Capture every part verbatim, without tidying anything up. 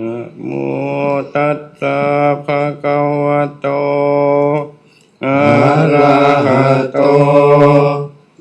Namo tassa bhagavato arahato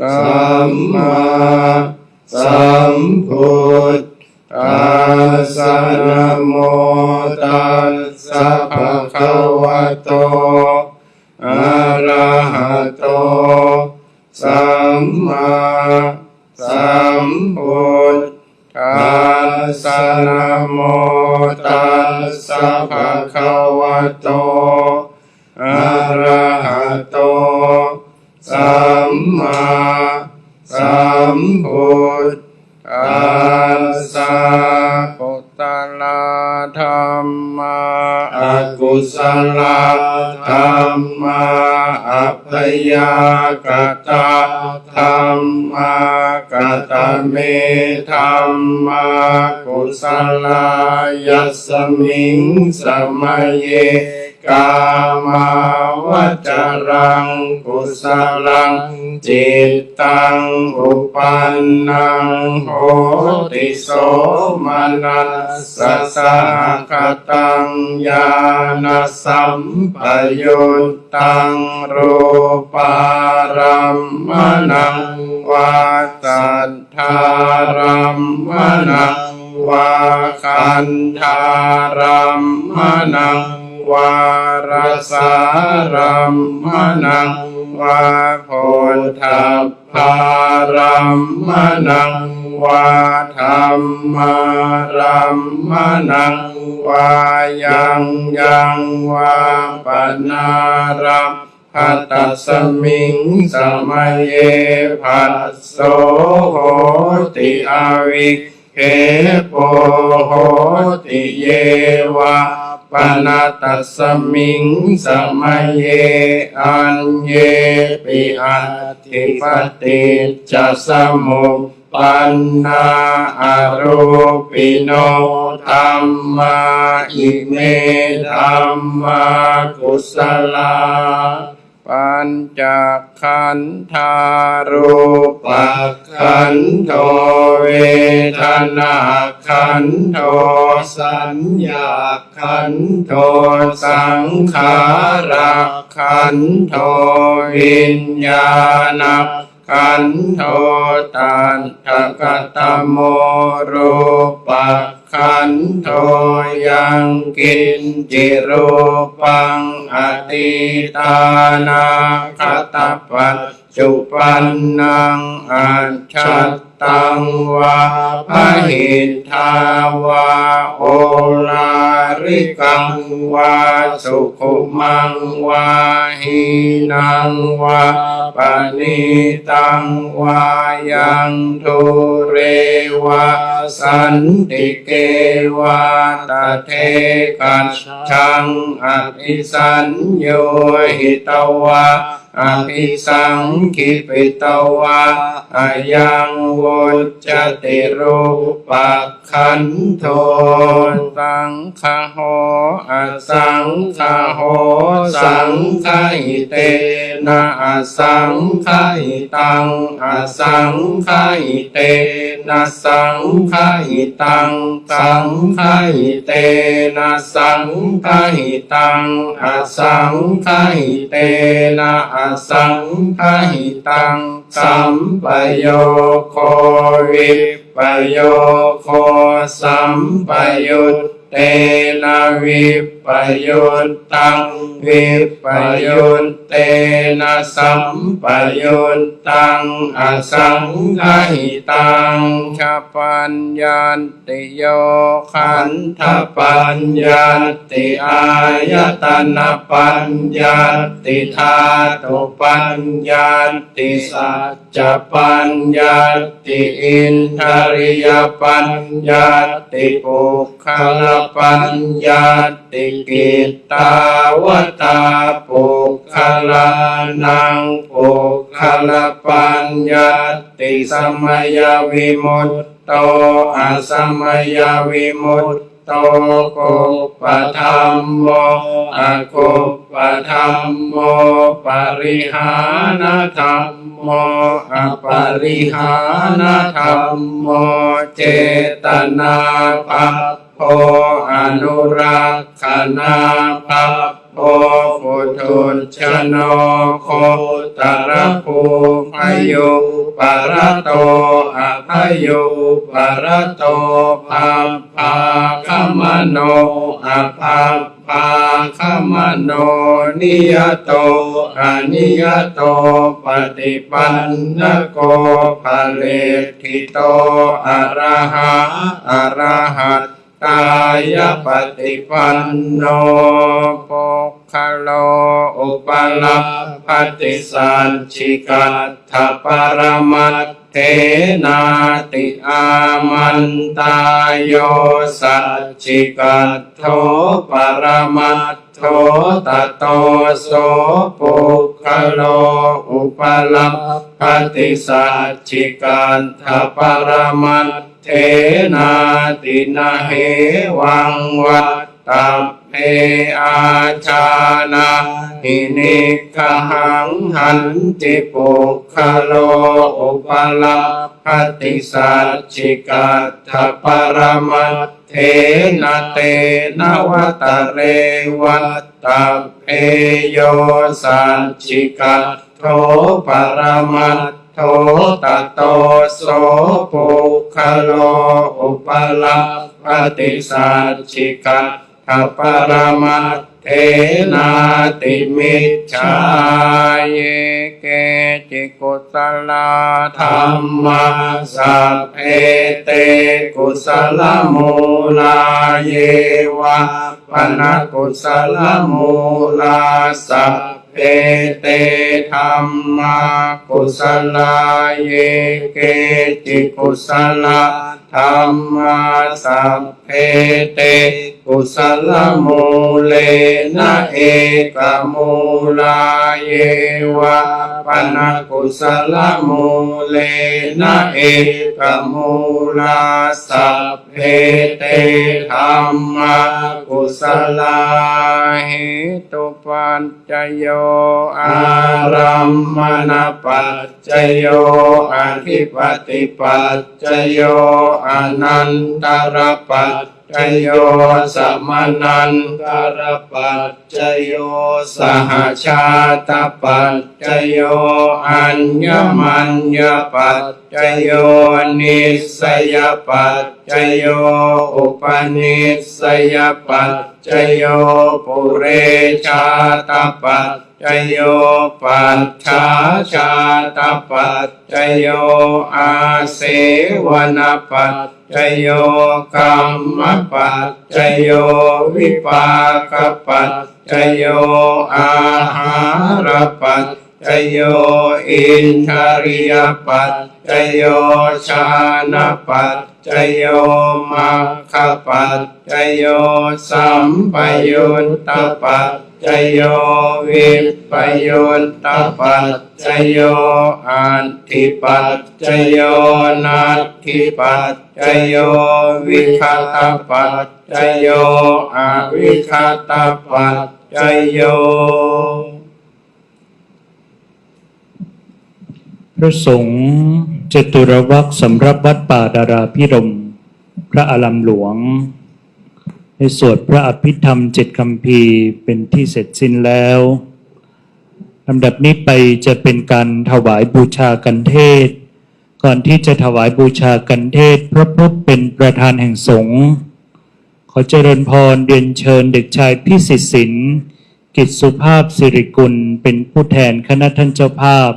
sammāsambuddhassa. Namo tassa bhagavato arahato sammāsambuddhassa. Namo tassa bhagavato arahato sammāsambuddhassa. Kusalā dhammā, akusalā dhammā, abyākatā dhammā. Katame dhammā kusalā? Yasmiṃ samaye kāmāvacaraṃ kusalaṃ cittaṃ uppannaṃ hoti, somanassa sahagataṃ ñāṇasampayuttaṃ rūpārammaṇaṃ vā saddārammaṇaṃ vā gandhārammaṇaṃ vā rasārammaṇaṃ vā phoṭṭhabbārammaṇaṃ vā dhammārammaṇaṃ vā yaṃ yaṃ vā panārabbha, tasmiṃ samaye phasso hoti, avikkhepo hoti. Ye vā pana tasmiṃ samaye aññepi atthi paṭiccasamuppannā arūpino dhammā, ime dhammā kusalā. Pañcakkhandhā: rūpakkhandho, vedanākkhandho, saññākkhandho, saṅkhārakkhandho, viññānakkhandho. Tattha katamo rūpakkhandho? Yaṃ kiñci rūpaṃ atītānāgatapaccuppannaṃ ajjhattaṃ vā bahiddhā vā oḷārikaṃ vā sukhumaṃ vā hīnaṃ vā paṇītaṃ vā, yaṃ dūre vā santike vā, tadekajjhaṃ abhisaññūhitvā abhisaṅkhipitvā, ayaṃ vuccati rūpakkhandho. Saṅgaho asaṅgaho, saṅgahitena asaṅgahitaṃ, asaṅgahitena saṅgahitaṃ, saṅgahitena saṅgahitaṃ, asaṅgahitena asaṅgahitaṃ, sampayogo vippayogo, sampayuttena vippayuttaṃ, vippayuttena sampayuttaṃ, asaṅgahitaṃ. Khandhapaññatti, yo khandhapaññatti, āyatanapaññatti, dhātupaññatti, saccapaññatti, indriyapaññatti, puggalapaññatti. Kittāvatā puggalānaṃ puggalapaññatti? Samayavimutto, asamayavimutto, kuppadhammo, akuppadhammo, parihānadhammo, aparihānadhammo, cetanābhabbo, anurakkhanābhabbo puthujjano gotrabhūbhayūparato abhayūparato bhabbāgamano abhabbāgamano niyato aniyato paṭipannako phaleṭṭhito arahā arahat tāya paṭipanno puggalo upalabbhati saccikaṭṭhaparamaṭṭhenāti? Āmantā. Yo saccikaṭṭho paramaṭṭho tato so puggalo upalabbhati saccikaṭṭhaparamat ṭṭhenāti? Na hevaṃ vattabbe. Ājānāhi niggahaṃ. Hañci puggalo upalabbhati saccikaṭṭhaparamatthena tena vata re vattabbe. Yo saccikaṭṭho paramaṭ ṭho tato so puggalo upalabbhati saccikaṭṭhaparamatthena ti micchā. Ye keci kusalā dhammā sabbe te kusalamūlā. Ye vā pana kusalamūlā sab be te dhammā kusalā. Ye keci kusalā dhammā sabbe te kusalamūlena ekamūlā. Ye vā pana kusalamūlena ekamūlā sab be te dhammā kusalā. Hetupaccayo, ārammaṇapaccayo, adhipatipaccayo, anantarapaccayo, samanantarapaccayo, sahajātapaccayo, aññamaññapac cayo, nissayapaccayo, upanissayapaccayo, purejātapaccayo, pacchājātapaccayo, āsevanapaccayo, kammapaccayo, vipākapaccayo, āhārapac cayo, indriyapaccayo, jhānapaccayo, maggapaccayo, sampayuttapaccayo, vippayuttapaccayo, atthipaccayo, natthipaccayo, vigatapaccayo, avigatapaccayo. พระสงฆ์จตุรวรรคสำหรับวัดป่าดาราภิรมย์ พระอารามหลวง ได้สวดพระอภิธรรมเจ็ดคัมภีร์เป็นที่เสร็จสิ้นแล้ว ลำดับนี้ไปจะเป็นการถวายบูชากันเทศน์ ก่อนที่จะถวายบูชากันเทศน์ พระพุทธเป็นประธานแห่งสงฆ์ ขอเจริญพรเรียนเชิญเด็กชายพิสิทธิ์สิน กิจสุภาพสิริกุล เป็นผู้แทนคณะท่านเจ้าภาพ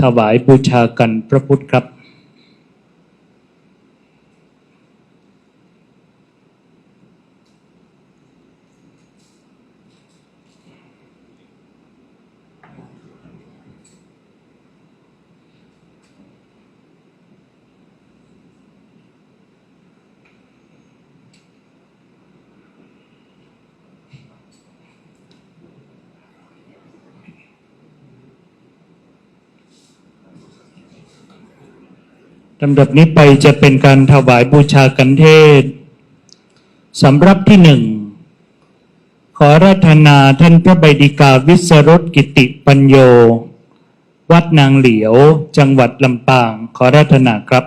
ถวายบูชากันพระพุทธครับ ลำดับนี้ไปจะเป็นการถวายบูชากันเทศน์ สำรับที่หนึ่ง ขออาราธนาท่านพระใบดิกาวิสรุตกิติปัญโญ วัดนางเหลียว จังหวัดลำปาง ขออาราธนาครับ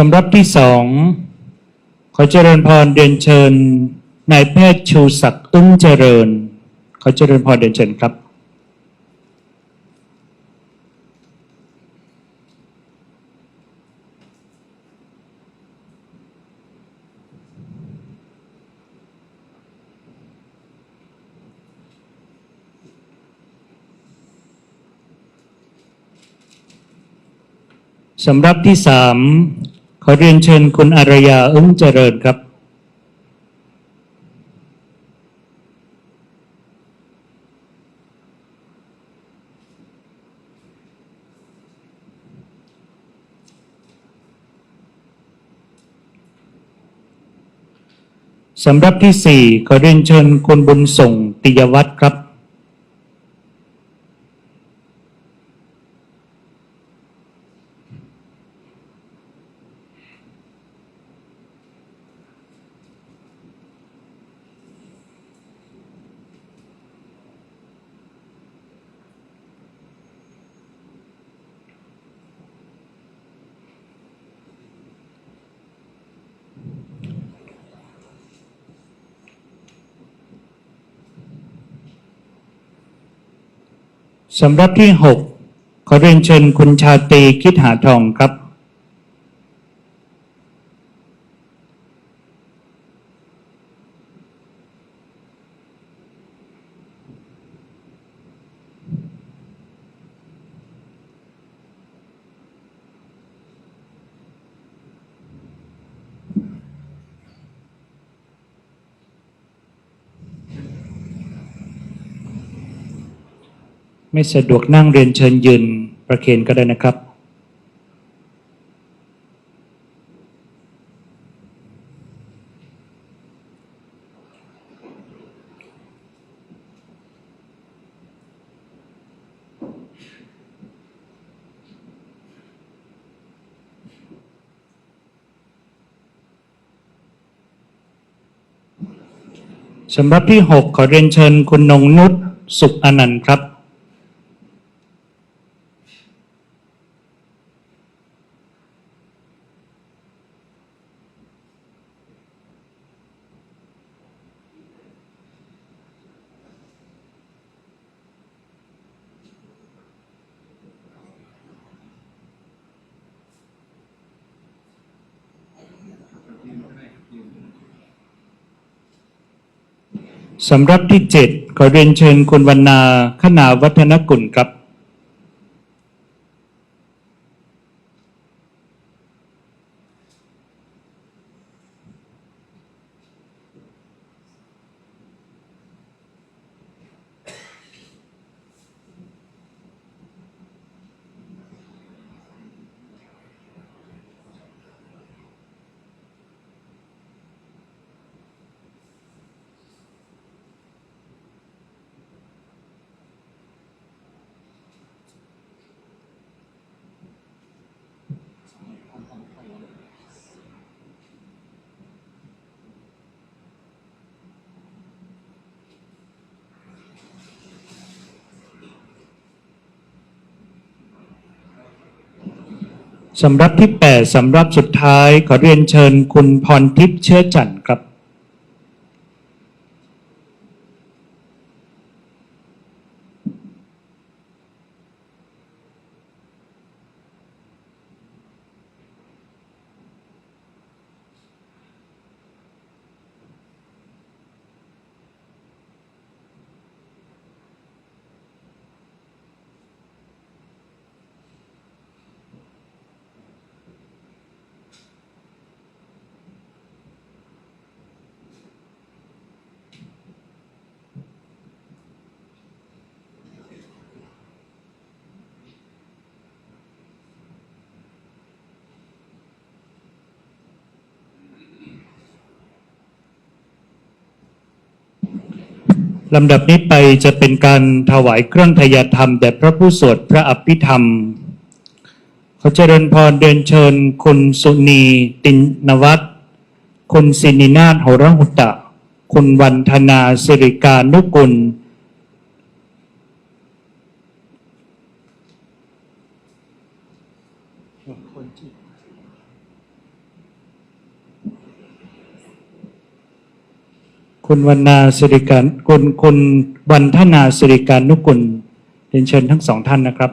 สำหรับที่สอง ขอเจริญพรเรียนเชิญนายแพทย์ชูศักดิ์ อึ้งเจริญ ขอเจริญพรเรียนเชิญครับ สำหรับที่สาม ขอเรียนเชิญคุณอารยา อึ้งเจริญครับ สำหรับที่สี่ ขอเรียนเชิญคุณบุญส่ง ติยวัฒน์ครับ สำหรับที่หก ขอเรียนเชิญคุณชาตรี คิดหาทองครับ ไม่สะดวกนั่ง เรียนเชิญยืนประเคนก็ได้นะครับ สำหรับที่หก ขอเรียนเชิญคุณนงนุช สุขอนันต์ครับ สำหรับที่เจ็ด ขอเรียนเชิญคุณวรรณา คณาวัฒนกุลครับ สำหรับที่แปด สำหรับสุดท้าย ขอเรียนเชิญคุณพรทิพย์ เชื้อจันทร์ครับ ลำดับนี้ไปจะเป็นการถวายเครื่องทายธรรมแด่พระผู้สวดพระอภิธรรม ขอเจริญพรเรียนเชิญคุณสุนี ตินวัฒน์ คุณสินินาถ โหรหุตะ คุณวันธนา สิริกานุกุล คุณวรรณาสิริการ คุณ คุณวันธนาสิริการนุกุล เรียนเชิญทั้งสองท่านนะครับ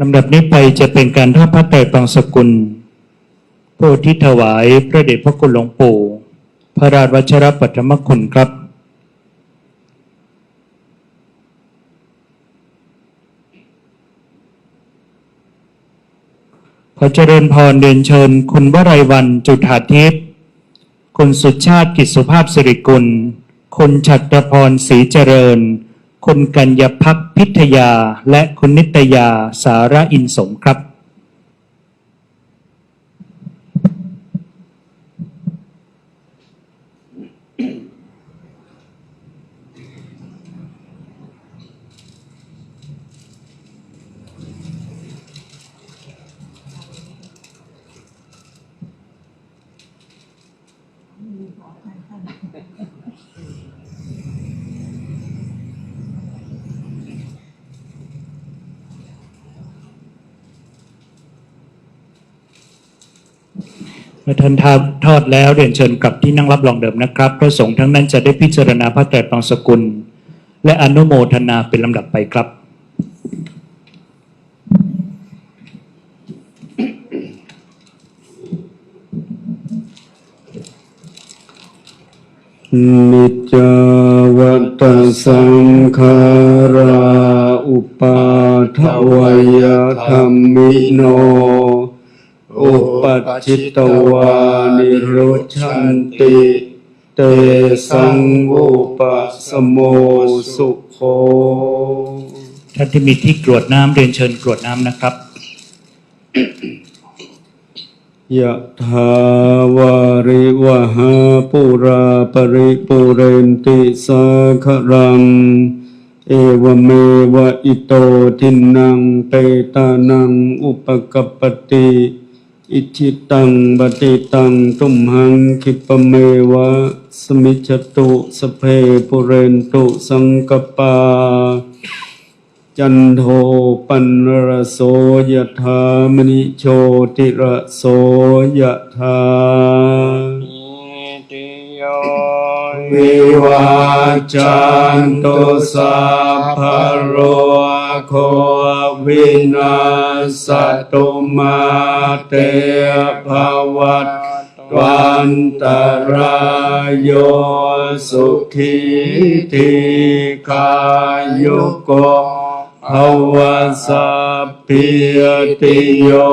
ลำดับนี้ไปจะเป็นการทอดผ้าไตรปางสกุล ผู้อุทิศถวายพระเดชพระคุณหลวงปู่ พระราชวัชรปัทมคุณครับ ขอเจริญพรเรียนเชิญคุณวรัยวัน จุฑาทิพย์ คุณสุชาติ กิจสุภาพสิริกุล คุณฉัตรพร ศรีเจริญ คุณกัญญพักษ์ พิทยา และคุณนิตยา สารอินสมครับ เมื่อท่านทอดแล้ว เรียนเชิญกลับที่นั่งรับรองเดิมนะครับ พระสงฆ์ทั้งนั้นจะได้พิจารณาผ้าไตรปางสกุล และอนุโมทนาเป็นลำดับไปครับ Niccā vata saṅkhārā uppādavayadhammino, uppajjitvā nirujjhanti, tesaṃ vūpasamo sukho. ท่านที่มีที่กรวดน้ำ เรียนเชิญกรวดน้ำนะครับ Yathā vārivahā pūrā paripūrenti sāgaraṃ, evameva ito dinnaṃ petānaṃ upakappati. Icchitaṃ patthitaṃ tumhaṃ khippameva samijjhatu, sabbe pūrentu saṅkappā, cando paṇṇaraso yathā, maṇi jotiraso yathā. Sabbītiyo vivajjantu, sabbarogo vinassatu, mā te bhavatvantarāyo, sukhī dīghāyuko bhava. Sabbītiyo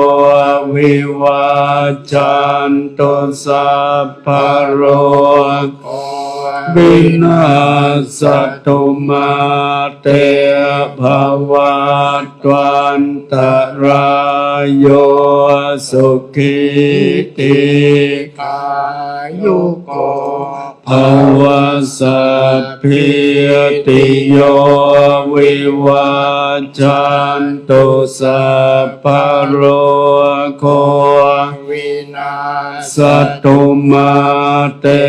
vivajjantu, sabbarogo vinassatu, mā te bhavatvantarāyo, sukhī dīghāyuko bhava. Sabbītiyo vivajjantu, sabbarogo vinassatu, mā te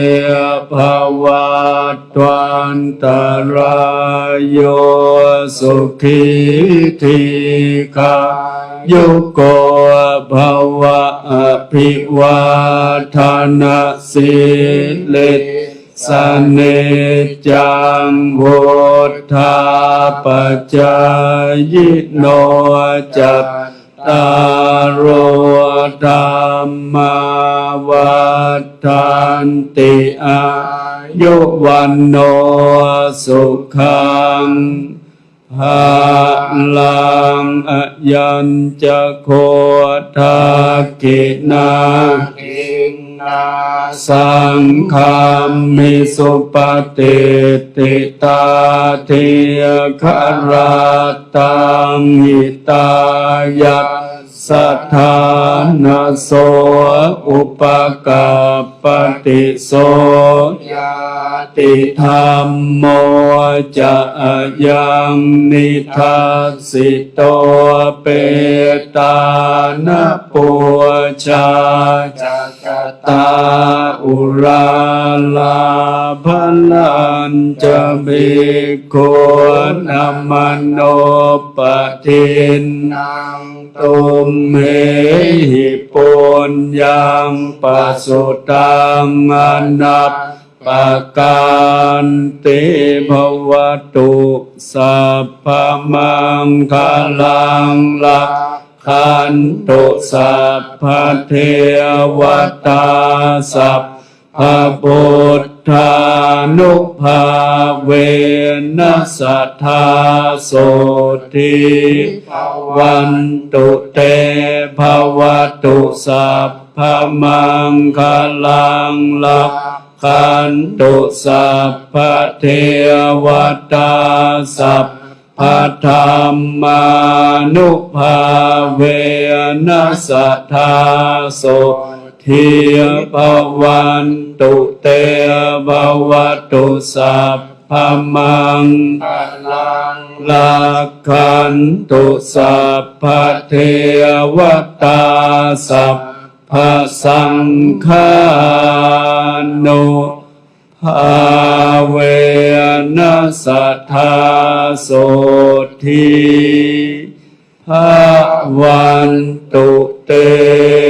bhavatvantarāyo, sukhī dīghāyuko bhava. Abhivādanasīli- -ssa niccaṃ vuḍḍhāpacāyino, cattāro dhammā vaḍḍhanti: āyu vaṇṇo sukhaṃ balaṃ. Ayañca kho dakkhiṇā dinnā saṅghamhi supatiṭṭhitā dīgharattaṃ hitāyassa ṭhānaso upakappati. So ñātidhammo ca ayaṃ nidassito petāna pūjā ca katā uḷārā balañca bhikkhūnamanuppadinnaṃ tumhehi puññaṃ pasutaṃ anappakanti. Bhavatu sabbamaṅgalaṃ rakkhantu sabbadevatā sabbabuddhānubhāvena sadā sotthī bhavantu te. Bhavatu sabbamaṅgalaṃ rakkhantu sabbadevatā sabbadhammānubhāvena sadā sotthī bhavantu te. Bhavatu sabbamaṅgalaṃ rakkhantu sabbadevatā sabbasaṅghānubhāvena sadā sotthī bhavantu te.